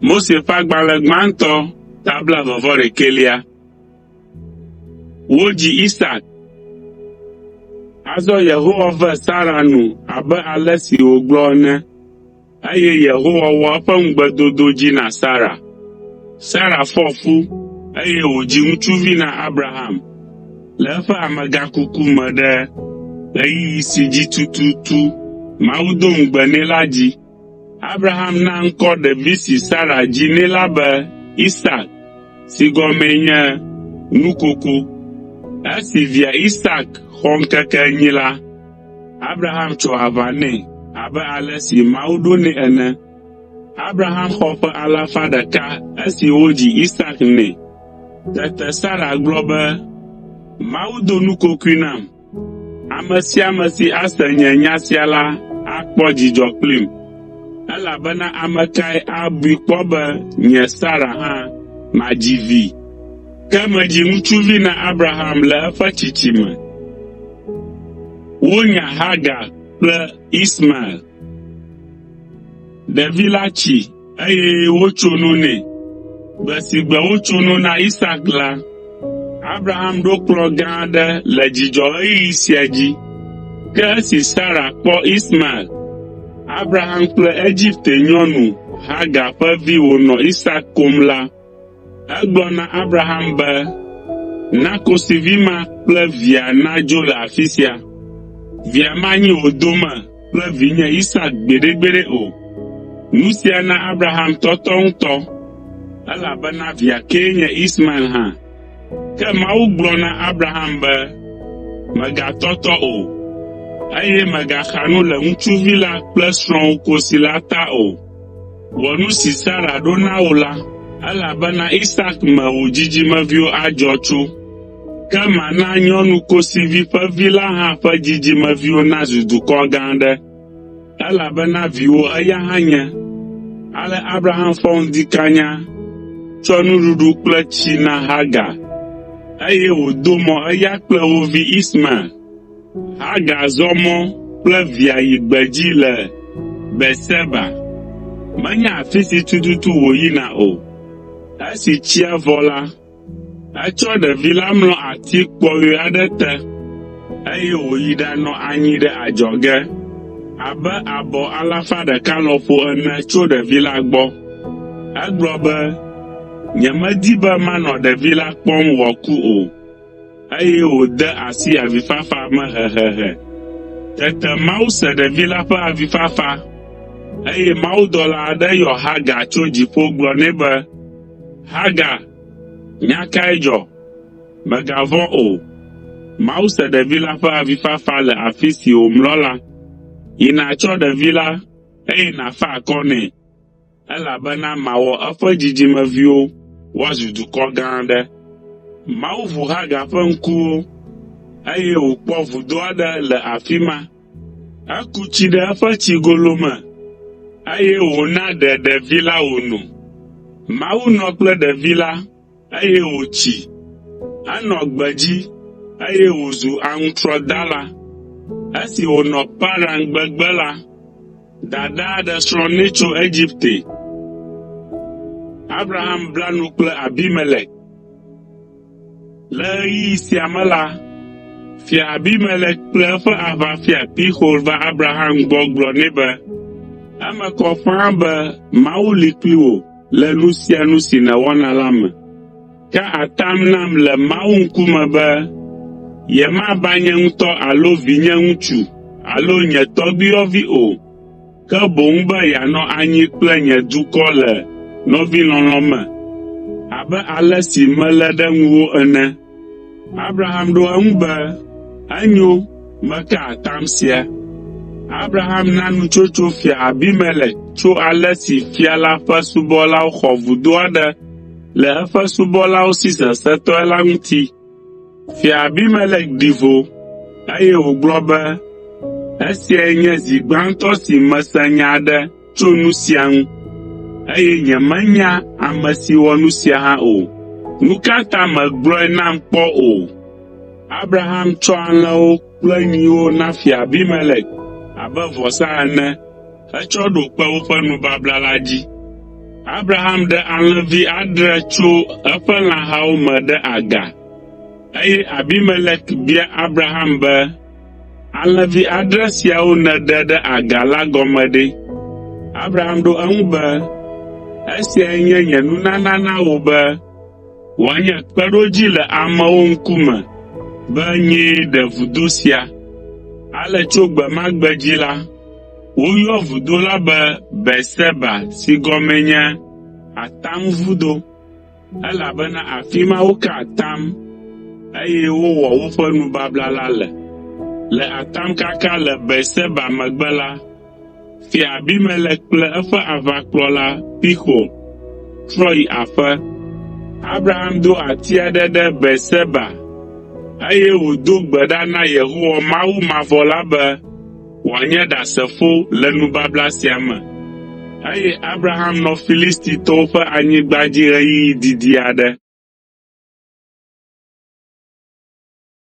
Mose ƒe agbalẽ gbãtɔ ta blaeve-vɔ-ɖekɛlia. Wodzi Isak. Azɔ Yehowa ve Sara nu abe ale si wògblɔ ene, eye Yehowa wɔ eƒe ŋugbedodo dzi na Sara. Sara fɔ fu, eye wòdzi ŋutsuvi na Abraham le eƒe amegãkuku me ɖe ɣeyiɣi si dzi tututu Mawu do ŋugbe nɛ la dzi. Abraham na ŋkɔ ɖevi si Sara dzi nɛ la be Isak si gɔmee nye “Nukoko.” Esi via Isak xɔ ŋkeke enyi la, Abraham tso aʋa nɛ abe ale si Mawu ɖo nɛ ene. Abraham xɔ ƒe alafa ɖeka esi wodzi Isak nɛ. Tete Sara gblɔ be, “Mawu do nukokoe nam. Ame sia ame si ase nye nya sia la akpɔ dzidzɔ kplim, elabena ame kae abui kpɔ be nye Sara hã madzi vi? Ke medzi ŋutsuvi na Abraham le eƒe tsitsime.” Wonya Hagar kple Ismael. Ɖevi la tsi, eye wotso no nɛ. Gbe si gbe wotso no na Isak la, Abraham ɖo kplɔ̃ gã aɖe le dzidzɔɣeyiɣi sia dzi. Ke esi Sara kpɔ Ismael, Abraham kple Egipte nyɔnu Hagar ƒe vi wònɔ Isak kom la, Egblɔ na Abraham be, “Na kosivi ma kple via nadzo le afi sia. Via manyi wò dome kple vinye Isak gbeɖegbeɖe o.” Nu sia na Abraham tɔtɔ ŋutɔ, elabena via kee nye Ismael hã. Ke Mawu gblɔ na Abraham be, “Mègatɔtɔ o, eye mègaxa nu le ŋutsuvi la kple srɔ̃wò kosi la ta o. Wɔ nu si Sara ɖo na wò la, elabena Isak me wò dzidzimeviwo adzɔ tso. Ke mana nyɔnu kosivi ƒe vi la hã ƒe dzidzimeviwo nazu dukɔ gã aɖe, elabena viwò eya hã nye.” Ale Abraham fɔ ŋdi kanya, tsɔ nuɖuɖu kple tsi na Hagar, eye wòdo mɔ eya kple wo vi Ismael. Hagar zɔ mɔ kple via yi gbedzi le Beerseba. Menya afi si tututu wòyina o. Esi tsia vɔ la, etsɔ ɖevi la mlɔ ati kpɔyɔe aɖe te, eye wòyi ɖanɔ anyi ɖe adzɔge abe abɔ alafa ɖeka lɔƒo ene tso ɖevi la gbɔ. Egblɔ be, “Nyemedi be manɔ ɖevi la kpɔm wòaku o.” Eye wòde asi avifafa me hehehe. Tete Mawu se ɖevi la ƒe avifafa, eye mawudɔla aɖe yɔ Hagar tso dziƒo gblɔ nɛ be, “Hagar, nya kae dzɔ? Mègavɔ̃ o. Mawu se ɖevi la ƒe avifafa le afi si wòmlɔ la. Yi nàtsɔ ɖevi la, eye nàfa akɔ nɛ, elabena mawɔ eƒe dzidzimeviwo woazu dukɔ gã aɖe.” Mawu ʋu Hagar ƒe ŋkuwo, eye wòkpɔ vudo aɖe le afi ma. Eku tsi ɖe eƒe tsigolo me, eye wòna ɖe ɖevi la wòno. Mawu nɔ kple ɖevi la, eye wòtsi. Enɔ gbedzi, eye wòzu aŋutrɔdala. Esi wònɔ Paran gbegbe la, Dadaa ɖe srɔ̃ nɛ tso Egipte. Abraham bla nu kple Abimelek. Le ɣeyiɣi sia me la, Fia Abimelek kple eƒe aʋafia Pixol va Abraham gbɔ gblɔ nɛ be, “Eme kɔ ƒãa be Mawu li kpli wò le nu sia nu si nèwɔna la me. Ka atam nam le Mawu ŋkume be yemaba nye ŋutɔ alo vinye ŋutsu alo nye tɔgbuiyɔvi o, ke boŋ be yeanɔ anyi kple nye dukɔ le nɔvilɔlɔ̃ me abe ale si melé ɖe ŋuwò ene.” Abraham ɖo eŋu be, “Enyo, meka atam sia.” Abraham na nutsotso Fia Abimelek tso ale si fia la ƒe subɔlawo xɔ vudo aɖe le eƒe subɔlawo si sesẽtɔe la ŋuti. Fia Abimelek ɖi vo, eye wògblɔ be, “Esiae nye zi gbãtɔ si mese nya aɖe tso nu sia ŋu, eye nyemenya ame si wɔ nu sia hã o. Nu ka ta mègblɔe nam kpɔ o?” Abraham tsɔ alẽwo kple nyiwo na Fia Abimelek abe vɔsa ene hetsɔ ɖo kpe woƒe nubabla la dzi. Abraham ɖe alẽvi adre tso eƒe lãhawo me ɖe aga, eye Abimelek bia Abraham be, “Alẽvi adre siawo nèɖe ɖe aga la gɔme ɖe?” Abraham ɖo eŋu be, “Esiae nye nye nunana na wò be wòanye kpeɖodzi le amewo ŋkume be nyee ɖe vudo sia.” Ale tso gbe ma gbe dzi la, woyɔa vudo la be Beerseba si gɔmee nye “Atamvudo,” elabena afi ma woka atam, eye wowɔ woƒe nubabla la le. Le atamkaka le Beerseba megbe la, Fia Abimelek kple eƒe aʋakplɔla Pixol trɔ yi aƒe. Abraham do ati aɖe ɖe Beerseba, eye wòdo gbe ɖa na Yehowa Mawu mavɔ la be wòanye ɖasefo le nubabla sia me. Eye Abraham nɔ Filistitɔwo ƒe anyigba dzi ɣeyiɣi didi aɖe.